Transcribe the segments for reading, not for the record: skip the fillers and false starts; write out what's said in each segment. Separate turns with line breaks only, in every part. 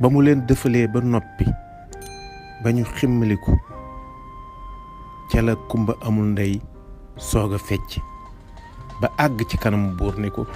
ba mu leen dëfalee ba noppi ba ñu ximmaliku ca la kumba amul ndey soog a fecc ba àgg ci kanamu buur ni ko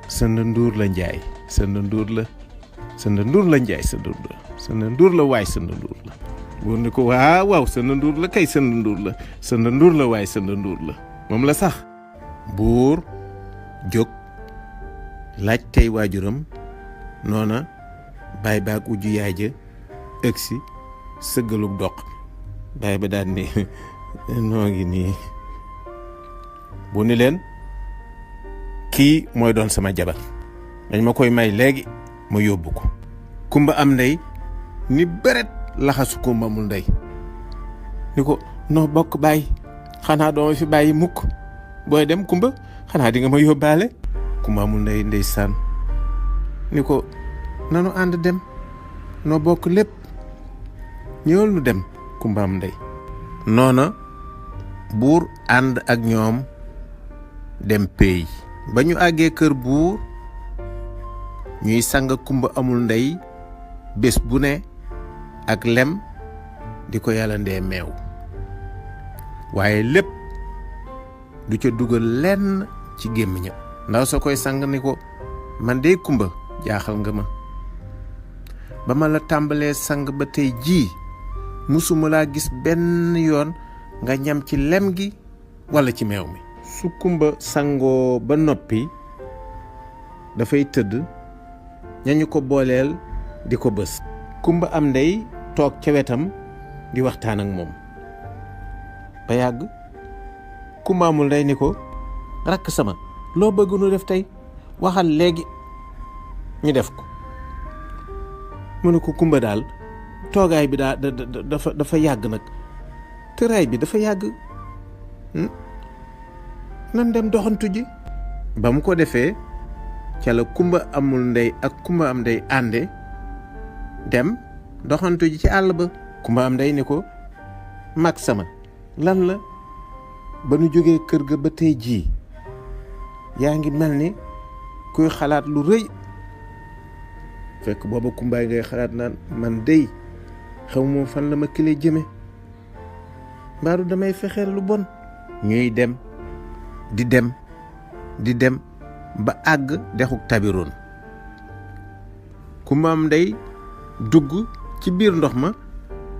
sënd nduur la njaay sënd nduur la sënd nduur la njaay sënd nduur la sënd nduur la waay sënd nduur la buur ni ko waaw waaw sënd nduur la kay sënd nduur la sënd nduur la waay sënd nduur la moom la sax buur jóg laaj tey waajuram noona baay baag ujju yaay ja ëgsi sëggalug doq baay ba daan ni noo ngi nii bu ni leen kii mooy doon sama jabar dañ ma koy may léegi ma yóbbu ko kumba am ndey ni beret laxasu kumba amul ndey ni ko noo bokk bàyyi xanaa dooma fi bàyyi mukk booy dem kumba xanaa di nga ma yóbbaale kumba amul ndey ndeysaan ni ko nanu ànd dem noo bokk lépp ñëwal nu dem kumba am ndey noona buur ànd ak ñoom dem péey ba ñu àggee kër buur ñuy sang kumba amul ndey bés bu ne ak lem di ko yàlla ndee meew waaye lépp du ca dugal lenn ci gémmiñam ndaw sa koy sang ni ko man de kumba jaaxal nga ma ba ma la tàmbalee sang ba tey jii musuma laa gis benn yoon nga ñam ci lem gi walla ci meew mi su kumba sangoo ba noppi dafay tëdd ñañu ko booleel di ko bës kumba am ndey toog ca wetam di waxtaan ak moom ba yàgg kumba amul ndey ni ko rakk sama loo bëgg nu def tey waxal léegi ñu def ko mu ne ko kumba daal toogaay bi dafa yàgg nag tëraay bi dafa yàgg nan dem doxantu ji ba mu ko defee ca la kumba amul ndey ak kumba am ndey ànde dem doxantu ji ci àll ba kumba am ndey ni ko mag sama lan la ba nu jógee kër ga ba tey jii yaa ngi mel ni kuy xalaat lu rëy fekk booba kumbaay ngay xalaat naan man dey xaw moom fan la ma kële jëme mbaaru damay fexeel lu bon ñuy dem di dem ba àgg dexuk tabiroon kumba am ndey dugg ci biir ndox ma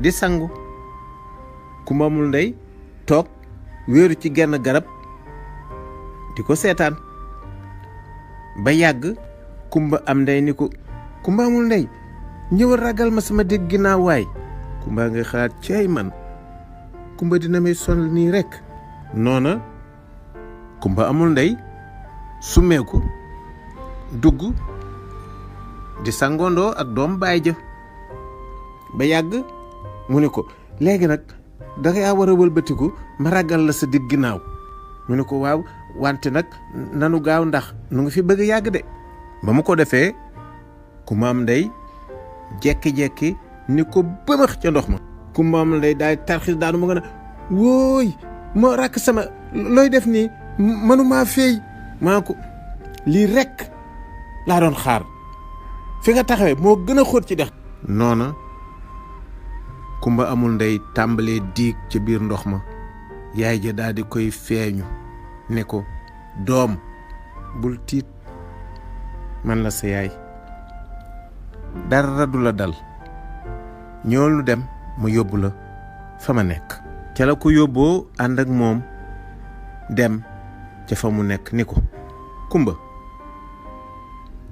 di sangu kumba amul ndey toog wéeru ci genn garab di ko seetaan ba yàgg kumba am ndey ni ko kumba amul ndey ñëwal ragal ma sama dégg ginnaaw waay kumba ngay xalaat cey man kumba dina may sonal nii rekk noona kumba amul ndey sumeeku dugg di sangondoo ak doom baay ja ba yàgg mu ne ko léegi nag danga war a wëlbatiku ma ragal la sa digg ginnaaw mu ne ko waaw wante nag nanu gaaw ndax nu ngi fi bëgg yàgg de ba mu ko defee kumba am ndey jekki-jekki ni ko bëmëx ca ndox ma kumba am ndey daal tarxis daanu mu nga ne wóoy moo rakk sama looy def nii mënumaa feey maa ko lii rekk laa doon xaar fi nga taxawee moo gën a xóot ci dex noona kumba amul ndey tàmbalee diig ca biir ndox ma yaay ja daal di koy feeñu ne ko doom bul tiit man la sa yaay dara du la dal ñëwal nu dem ma yóbbu la fa ma nekk ca la ko yóbboo ànd ak moom dem ca fa mu nekk ni ko kumba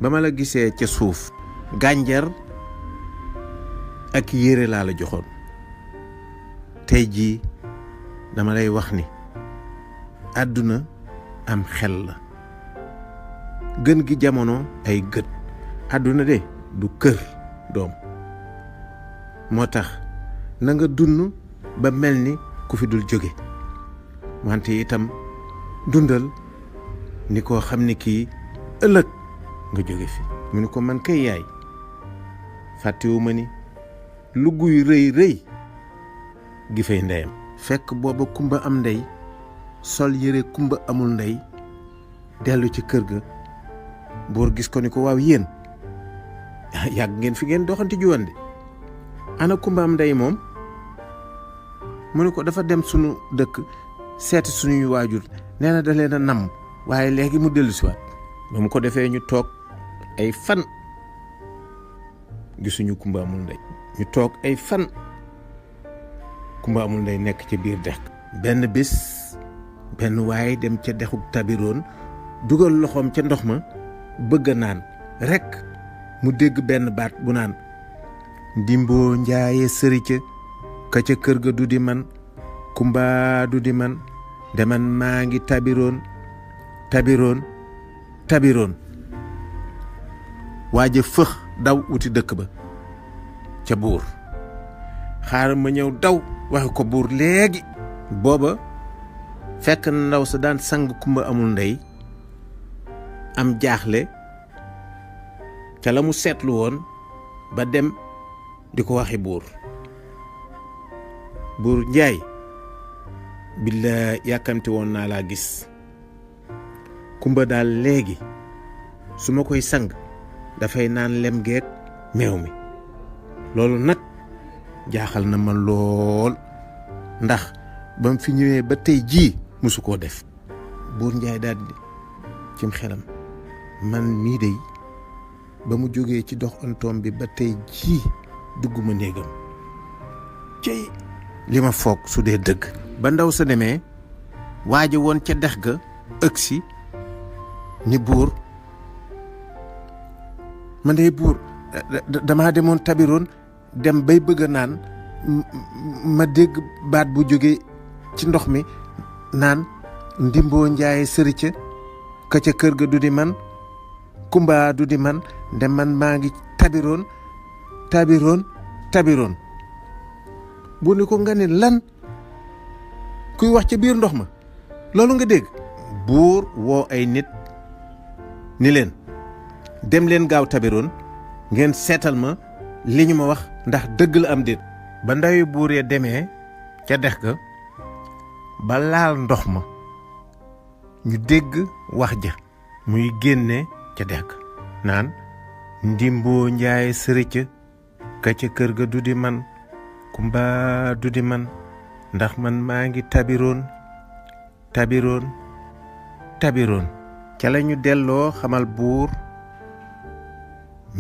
ba ma la gisee ca suuf gànjar ak yére laa la joxoon tey jii dama lay wax ni àdduna am xel la gën gi jamono ay gët àdduna de du kër doom moo tax na nga dund ba mel ni ku fi dul jóge wante itam dundal ni koo xam ni kii ëllëg nga jóge fi mu ni ko man kay yaay fàttewuma ni lu guy rëy rëy gi fay ndeyam fekk booba kumba am ndey sol yére kumba amul ndey dellu ci kër ga buur gis ko ni ko waaw yéen yàgg ngeen fi ngeen doxanti juwan de ana kumba am ndey moom mu ne ko dafa dem sunu dëkk seeti suñuy waajur nee na da leen a namm waaye léegi mu dellu siwaat ba mu ko defee ñu toog ay fan gisuñu kumba amul ndey ñu toog ay fan kumba amul ndey nekk ca biir dex benn bis benn waaye dem ca dexu tabiroon dugal loxoom ca ndox ma bëgg a naan rekk mu dégg benn baat bu naan ndimboo njaaye sërica ka ca kër ga du di man kumba du di man deman maa ngi tabiroon waaja fëx daw wuti dëkk ba ca buur xaaral ma ñëw daw waxe ko buur léegi booba fekk na ndaw sa daan sang kumba amul ndey am jaaxle ca la mu seetlu woon ba dem di ko waxi buur njaay billa yàkkamti woon naa laa gis kumba daal léegi su ma koy sang dafay naan lem geeg meew mi loolu nag jaaxal na ma lool ndax ba mu fi ñëwee ba tey jii musu koo def buur njaay daal di cim xelam man mii dey ba mu jógee ci dox antoom bi ba tey jii dugguma néegam cey li ma foog su dee dëgg ba ndaw sa demee waaja woon ca dex ga ëgsi ni buur man dey buur damaa demoon tabiroon dem bay bëgg a naan ma dégg baat bu jóge ci ndox mi naan ndimboo njaaye sërica ka ca kër ga du di man kumba du di man nde man maa ngi tabiroon bu ni ko nga ne lan kuy wax ca biir ndox ma loolu nga dégg buur woo ay nit ni leen dem leen gaaw tabiroon ngeen seetal ma li ñu ma wax ndax dëgg la am déet ba ndawi buur ya demee ca dex ga ba laal ndox ma ñu dégg wax ja muy génne ca dex ga naan ndimboo njaay sërëcc ka ca kër ga du di man kumba du di man ndax man maa ngi tabiroon ca la ñu delloo xamal buur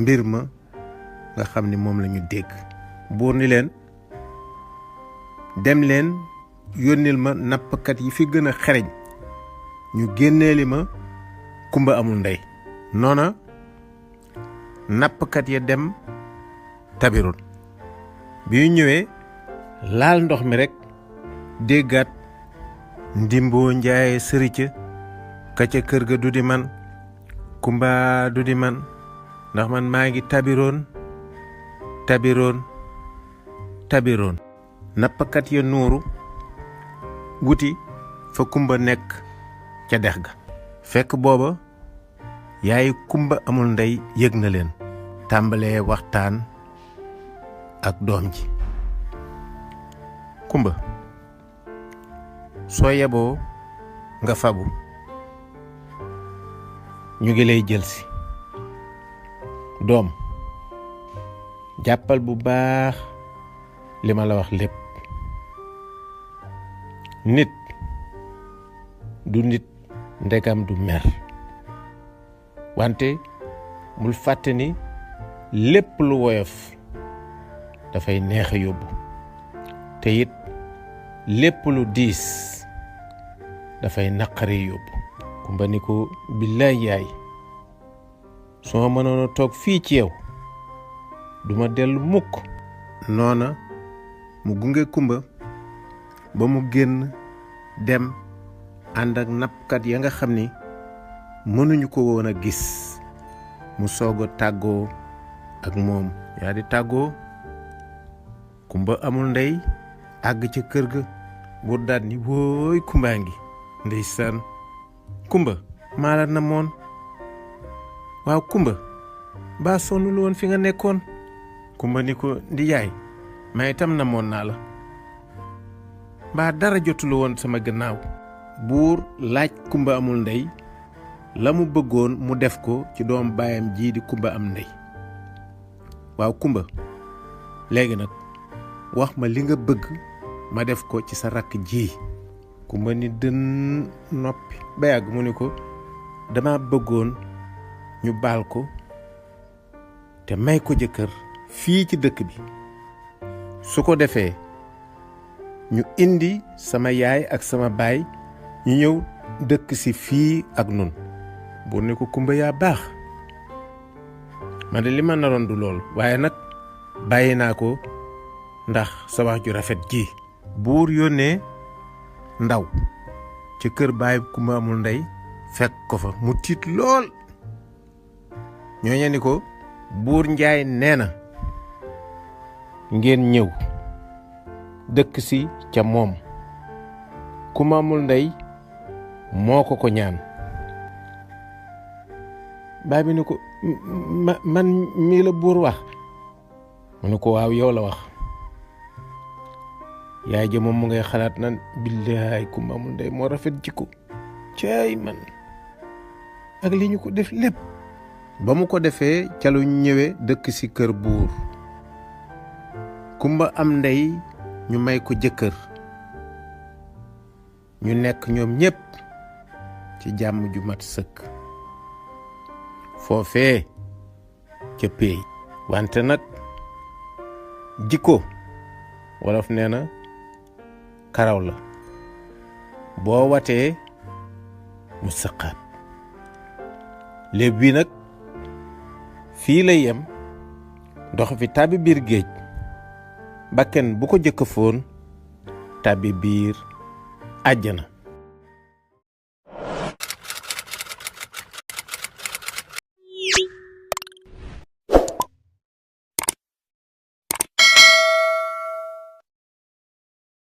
mbir ma nga xam ni moom la ñu dégg buur ni leen dem leen yónnil ma nappkat yi fi gën a xereñ ñu génneeli ma kumba amul ndey noona nappkat ya dem tabiroon bi ñu ñëwee laal ndox mi rekk déggaat ndimboo njaaye sërica ka ca kër ga du di man kumba du di man ndax man maa ngi tabiroon nappkat ya nuuru wuti fa kumba nekk ca dex ga fekk booba yaay kumba amul ndey yëg na leen tàmbalee waxtaan ak doom ji kumba soo yeboo nga fabu ñu ngi lay jëlsi doom jàppal bu baax li ma la wax lépp nit du nit ndegam du mer wante bul fàtte ni lépp lu woyof dafay neex a yóbbu te it lépp lu diis dafay naqari yóbbu kumba ni ko billaay yaay soo mënoon a toog fii ci yow duma dellu mukk noona mu gunge kumba ba mu génn dem ànd ak nappkat ya nga xam ni mënuñu ko woon a gis mu soog a tàggoo ak moom yaa di tàggoo kumba amul ndey àgg ca kër ga buur daat ni wooy kumbaa ngi ndeysaan kumba maa la namoon waaw kumba baa sonnul woon fi nga nekkoon kumba ni ko ndi yaay ma itam namoon naa la mbaa dara jotul woon sama gannaaw buur laaj kumba amul ndey la mu bëggoon mu def ko ci doom baayam jii di kumba am ndey waaw Kumba léegi nag wax ma li nga bëgg ma def ko ci sa rakk ji. Kumba ni dën noppi ba yàgg mu ni ko dama bëggoon ñu baal ko te may ko jëkkër fii ci dëkk bi su ko defee ñu indi sama yaay ak sama baay ñu ñëw dëkk si fii ak nun. buur ni ko Kumba yaa baax man de li ma naroon du loolu waaye nag bàyyi naa ko ndax sa wax ju rafet ji. buur yónnee ndaw ci kër baay Kumba amul ndey fekk ko fa mu tiit lool. ñooñu ni ko buur Njaay nee na ngeen ñëw dëkk si ca moom Kumba amul ndey moo ko ñaan. baay bi ni ko man mii la buur wax mu ne ko waaw yow la wax. yaay ja moom mu ngay xalaat nan billaay Kumba amul ndey moo rafet jikko caay man ak li ñu ko def lépp. ba mu ko defee ca lu ñëwee dëkk ci kër buur. Kumba am ndey ñu may ko jëkkër ñu nekk ñoom ñépp ci jàmm ju mat sëkk foofee ca péey. wante nag jikko wolof nee na karaw la boo watee mu sëqaat. léeb bi nag fii lay yem dox fi tàbbi biir géej bakken bu ko jëkk foon tàbbi biir àjjana.